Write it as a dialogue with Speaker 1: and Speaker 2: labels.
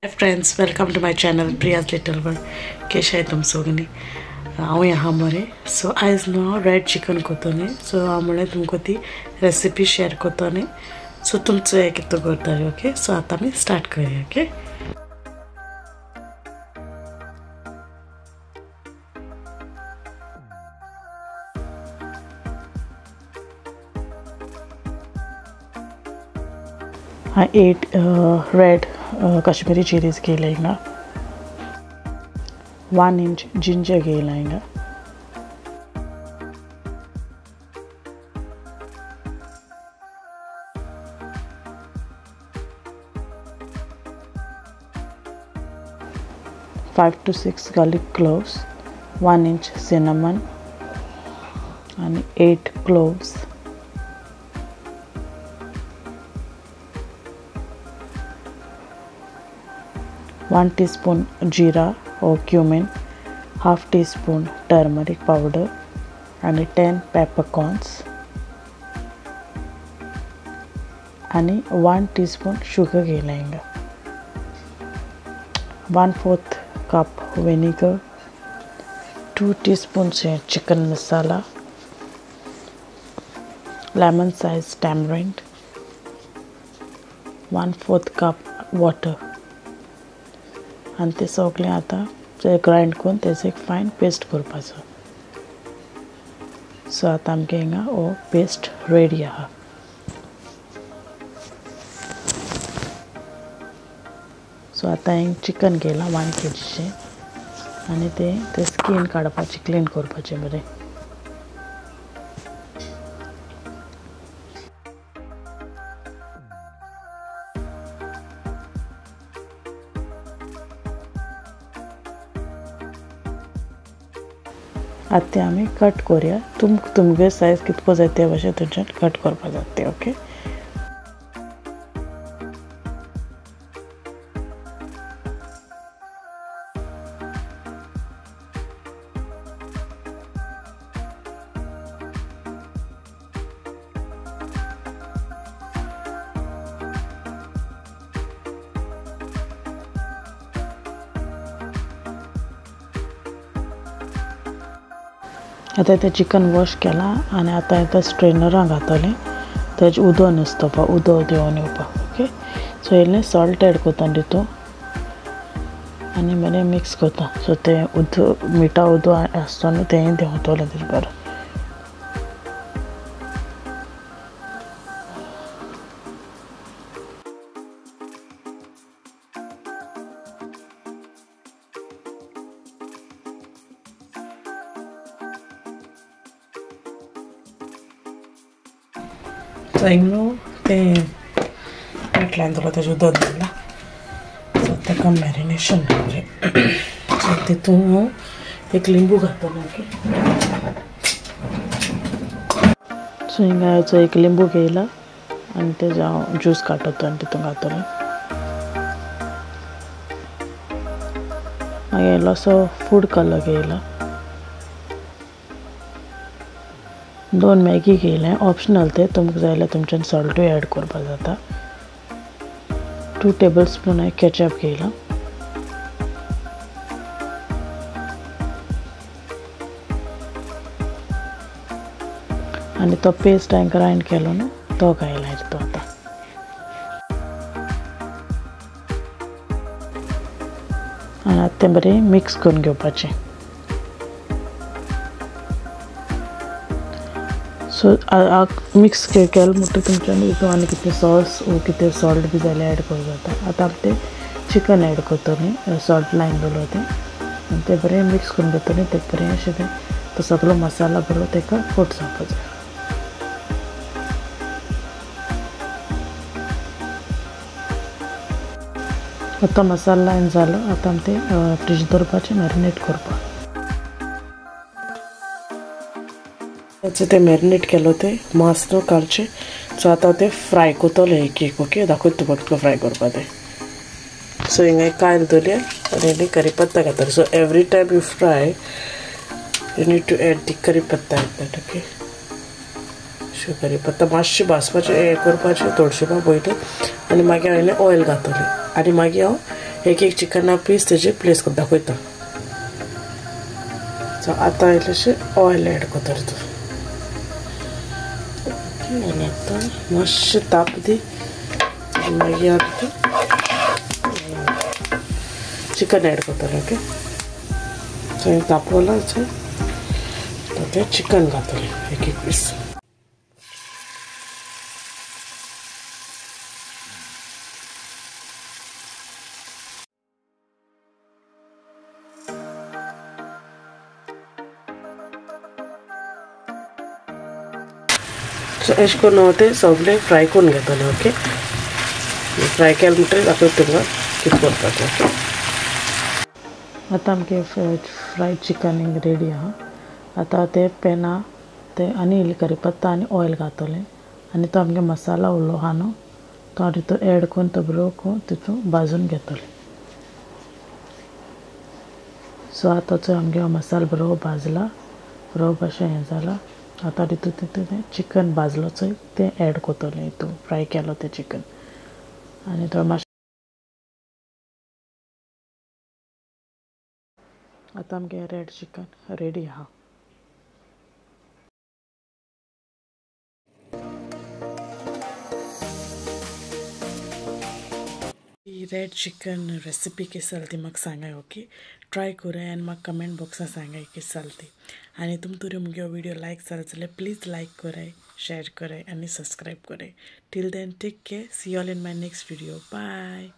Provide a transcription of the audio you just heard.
Speaker 1: Friends, welcome to my channel Priya's little world. केशे आहे तुम सगळी हांव आहा मरे. सो आयज न्हू हांव रेड चिकन करतलें. सो हांव म्हणलें तुमकां ती रेसिपी शेअर करतलें. सो तुमचो हें कितें करतलें. ओके, सो आतां आमी स्टार्ट करूया. ओके, हांवें 8 रेड कश्मीरी चिलीज घेयला हिंगा, 1 इंच जिंजर घेयला हिंगा, 5 to 6 garlic cloves, 1 inch cinnamon and 8 cloves, 1 teaspoon jeera or cumin, 1/2 teaspoon turmeric powder and 10 peppercorns and 1 teaspoon sugar घेयला, 1/4 cup vinegar, 2 teaspoons chicken masala, lemon size tamarind, 1/4 cup water. आनी ते सगळें आतां grind करून तेजो एक fine paste करपाचो. So आतां आमगे हिंगा हो पेस्ट रेडी आहा. सो आतां हांवें चिकन घेयलां 1 kg आनी तें स्कीन काडपाचें, क्लीन करपाचें बरें. आतां तें आमी कट करूया. तुमगे सायज कितको जाय ते भाशेन तुमच्यान कट करपाक जाता तें. ओके, आतां तें चिकन वॉश केलां आनी आतां आतां स्ट्रेनरान घातलें. तेजें उदक न्हिस्तोवपाक, उदक देंवोन येवपाक. ओके, सो इल्लें सॉल्ट एड करता तितून आनी बरें मिक्स करता. सो तें उदक, मिठा उदक आसता न्हू तेंय देंवतलें तेजें बरें. सो हिंग न्हू तें पेटल्यान तुका तेजें उदक दिलां. सो ताका मॅरिनेशन बरें. सो तितून हांव एक लिंबू घातलें. ओके, सो हिंगा एक लिंबू घेयला आनी तेजें हांव ज्यूस काडटलो आनी तितून घातलें. मागीर इल्लोसो फूड कलर घेयला, 2 मॅगी घेयलें. ऑप्शनल तें, तुमकां जाय जाल्यार तुमच्यान सॉल्टूय एड करपाक जाता. 2 टेबल स्पून हांवें केचप घेयलां. आनी तो पेस्ट हांवें ग्रायंड केलो न्हू तो घायला तो आतां. आनी आतां तें बरें मिक्स करून घेवपाचें. सो मिक्स केलें म्हणटकीर तुमच्यान तितून आनी कितें सॉस वो कितें सॉल्ट बी जाल्यार एड करूं जाता. आतां आमी तें चिकन एड करतलीं, सॉल्ट लायन दवरलो तें आनी तें बरें मिक्स करून घेतलें. तें बरें अशें तें तो सगळो मसाला बरो ताका कोट जावपाक जाय. आतां मसाला लायन जालो. आतां आमी तें फ्रिज दवरपाचें, मॅरिनेट करपाक. तें मॅरिनेट केलो तें मांस न्हू काडचें. सो आतां तें फ्राय करतलें एक एक. ओके, दाखयता तुका कितको फ्राय करपा तें. सो हिंगा एक कायल दवरया आनी इल्ली करी पत्ता घातली. So every time you fry you need to add the curry patta in that. Okay, so करी पत्ता मातशें भाजपाचें हें करपाचें थोडशें पयलीं आनी मागीर हांवें ऑयल घातलें आनी मागीर हांव एक एक चिकना पीस तेजे प्लेस करता दाखयता. सो आतां इल्लेशें ऑयल एड करता तितून. ओके आनी आतां मातशें ताप दी मागीर हांव तितून चिकन एड करतलें. ओके सो तापवलां तें चिकन घातलें एक एक पीस. सो अशें करून हांव तें सगळें फ्राय करून घेतलें. ओके फ्राय केलें म्हणटकीर दाखयता तुमकां कितें करपाचें. ओके आतां आमगे फ्रायड चिकन रेडी आहा. आतां ते पॅना ते आनी इल्ली करीपत्ता आनी ऑयल घातलें आनी तो आमगे मसाला उरलो आहा न्हू तो हांव तितून एड करून तो बरो करून तितून भाजून घेतलें. सो आतां चोय आमगे मसालो बरो भाजला, बरो भाशेन हें जाला. आतां तितून तितून चिकन भाजलो चोय तें एड करतलें हितून फ्राय केलो तें चिकन आनी थोडो मातशें. आतां आमगे रेड चिकन रेडी आहा. रेड चिकन रेसिपी कशी जाली ती म्हाका सांगाय. ओके ट्राय कराय आनी म्हाका कमेंट बॉक्सां सांगाय कशी जाली ती. आनी तुमकां तरी मुगे व्हिडियो लायक जालो जाल्यार प्लीज लायक कराय, शेयर कराय आनी सबस्क्रायब कराय. Till then take care, see all in my next video. Bye.